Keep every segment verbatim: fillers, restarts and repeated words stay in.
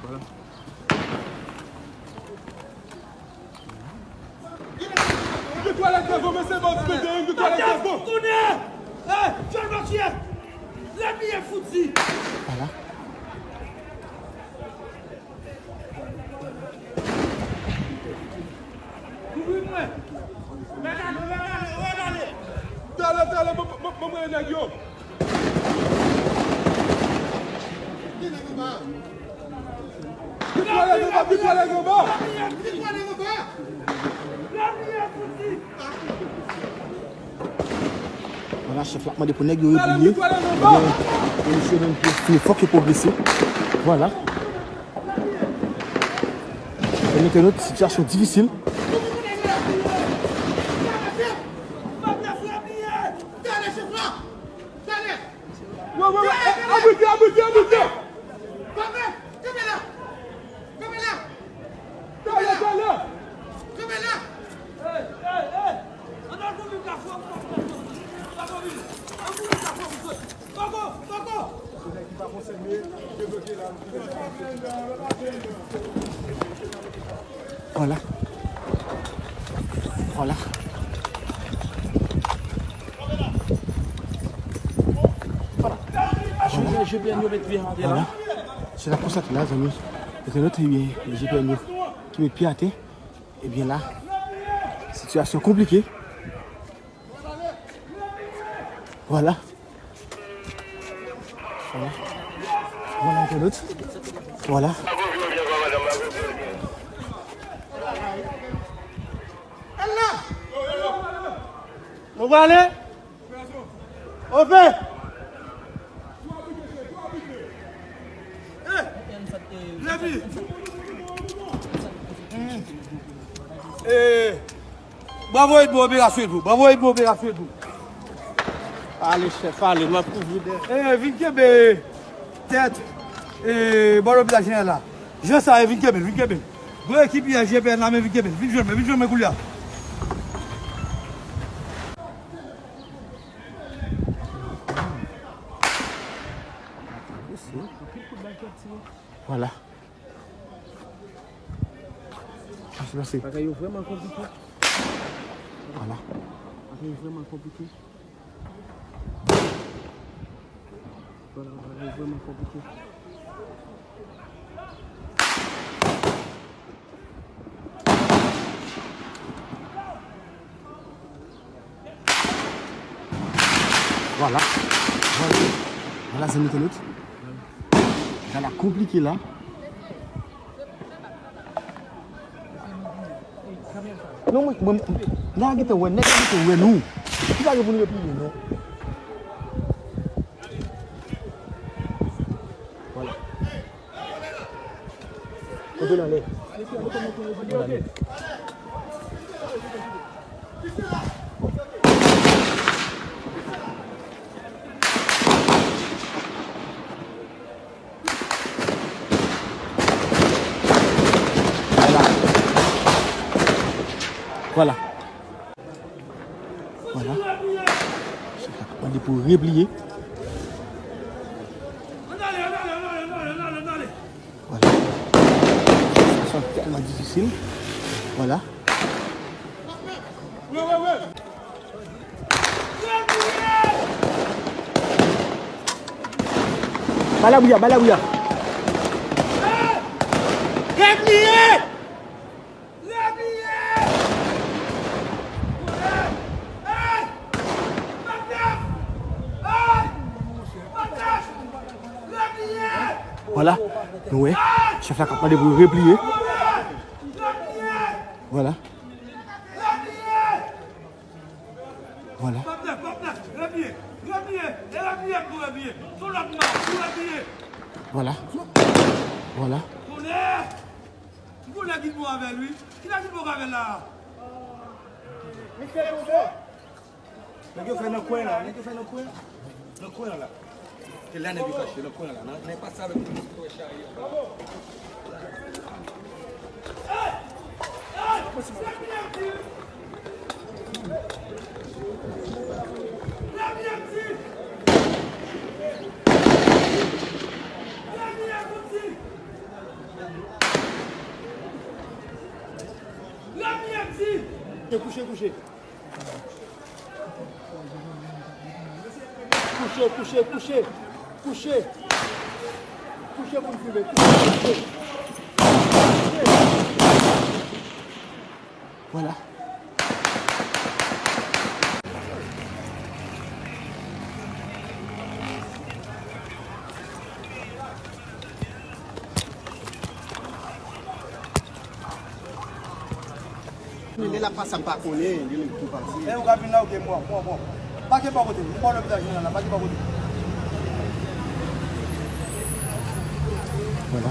Gen twalèt devan, mesye, bon, mesye, gen twalèt devan. Kounye a! Hey, John Mathieu! Lènmi an fouti! Vwala. Talè, talè, ban, ban, ban mwen nèg yo. Vwala, chèf la ap mande pou nèg yo repliye. Ebyen, mesye menm pou fini, fòk yo pwogrese. Vwala. Mete nou sitiyasyon difisil. Wè, wè, wè, abrite, abrite, abrite. Talè, talè. Vwala. Vwala. Vwala. Vwala. Se la konsa ki la, zanmi. Entènot, ebyen, G P N yo ki met pye atè. Ebyen la, sitiyasyon konplike. Vwala. Vwala. Vwala, entènot. Vwala. Nou prale? Ope! Lènmi! Eh, bravo Edmo, operasyon Edmo. Bravo Edmo, operasyon Edmo. Ale, chèf, ale, m ap kouvri dèyè. Eh, vin kenbe tèt, eh, bò lopital jeneral la. Jan sa ye, vin kenbe l, vin kenbe l. Gwo ekip I S G P N la, men vin kenbe l. Vin jwenn mwen, vin jwenn mwen koulye a. Vwala. Sa se pase. Bagay yo vrèman konplike. Vwala. Bagay yo vrèman konplike. Vwala, bagay yo vrèman konplike. Vwala. Vwala. Vwala, zanmi entènot. Bagay la konplike la. Non, mwen, mwen, nèg la gentan wè, nèg la gentan wè nou. Ki sa gen pou nou repliye, non? Vwala. Kote l anlè? Kote l anlè? Vwala. Vwala. Vwala. Chèf la ap mande pou repliye. Vwala. Sitiyasyon tèlman difisil. Vwala. Ba l abri a, ba l abri a. Vwala, nou wè, chèf la k ap mande pou yo repliye. Vwala. Vwala. Vwala. Vwala. Nèg yo fè nan kwen la, nèg yo fè nan kwen la, nan kwen la. Se la nèg yo kache, nan kwen la, nan, nan pase avèk yon ti kwen charye. Kouche, kouche, kouche. Kouche, kouche, kouche. Kouche. Kouche pou n filme. Kouche, kouche. Vwala. Lè l ap pase, m pa konnen, li menm tou pase. Lè yo ka vin la, ok, m wè, m wè, m wè. Pake bò kote, m bò lopital jeneral la, pake bò kote. Vwala.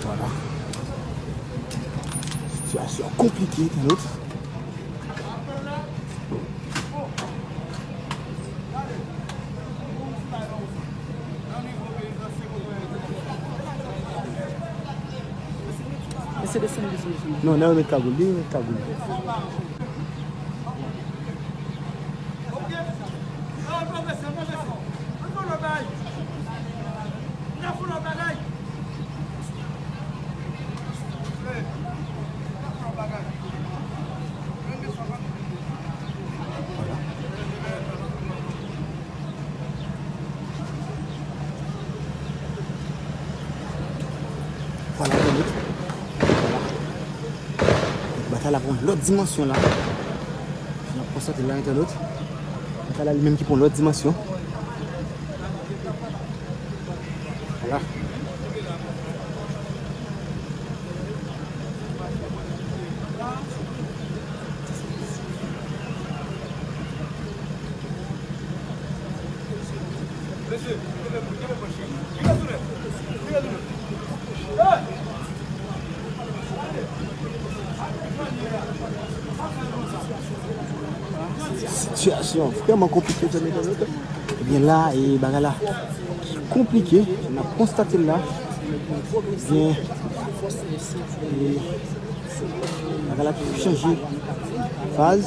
Vwala. Sitiyasyon konplike, entènot. Mesye desann, desann, desann. Non, nèg yo met kagoul, li met kagoul. Vwala, entènot. Vwala. Batay la pran lòt dimansyon la. N ap konstate la, entènot. Batay la li menm ki pran lòt dimansyon. Vwala. Sitiyasyon vrèman konplike, zanmi entènot. Ebyen la, e bagay la konplike, n ap konstate l la. Ebyen, e, bagay la toujou chanje faz.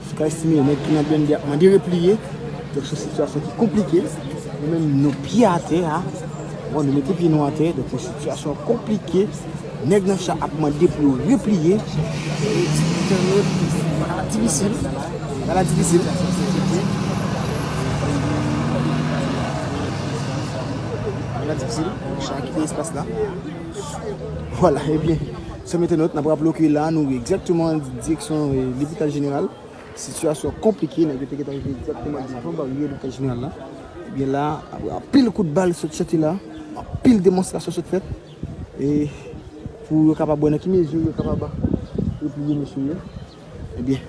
Jiska estime nèg ki nan B N D ap mande repliye. Donk, se yon sitiyasyon ki konplike. Nou menm, nou pye atè a. Bon, nou mete pye nou atè. Donk, yon sitiyasyon konplike. Nèg nan cha ap mande pou yo repliye. Bagay la difisil. Bagay la difisil. Bagay la difisil. Cha kite espas la. Vwala, ebyen, zanmi entènot, n ap raple w ke la, nou egzakteman direksyon, eh, lopital jeneral. Sitiyasyon konplike, nèg yo te gentan rive egzakteman devan baryè lopital jeneral la. Ebyen la, apre anpil kout bal sot chante la, anpil demonstrasyon sot fèt. E pou yo kapab wè nan ki mezi yo kapab repliye mesye yo. Ebyen,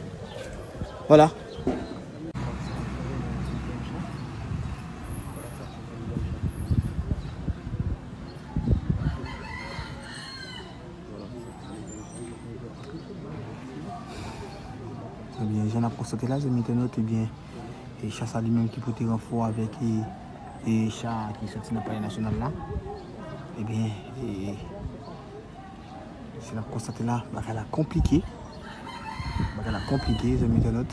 vwala. Ebyen, jan n ap konstate la, zanmi entènot, ebyen, e cha sa li menm ki pote ranfò avèk, e, e cha ki soti nan Palè Nasyonal la. Ebyen, e, jan n ap konstate la, bagay la konplike. Bagay la konplike, zanmi entènot.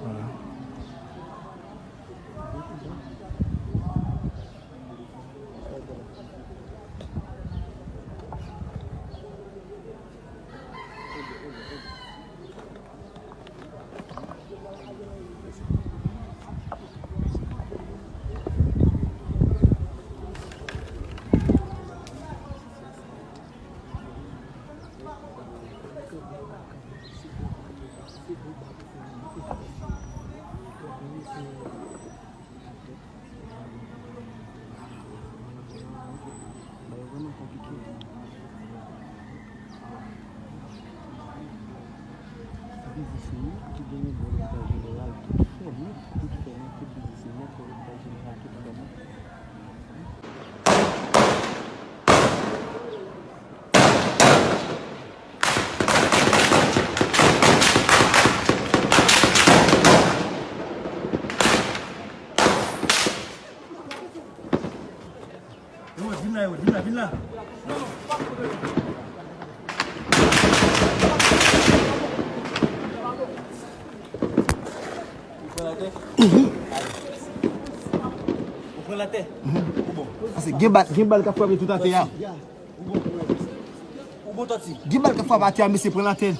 Vwala. Bagay yo vrèman konplike. Biznis yo tout genyen bò lopital jeneral, tout fèmen, tout fèmen, tout biznis yo nèt bò lopital jeneral, tout fèmen. Yo, vin la, yo, vin la, vin la. Mhm. Atè. Paske gen bal, gen bal k ap frape tout atè a. Gen bal k ap frape atè a, mesye, pran l atè.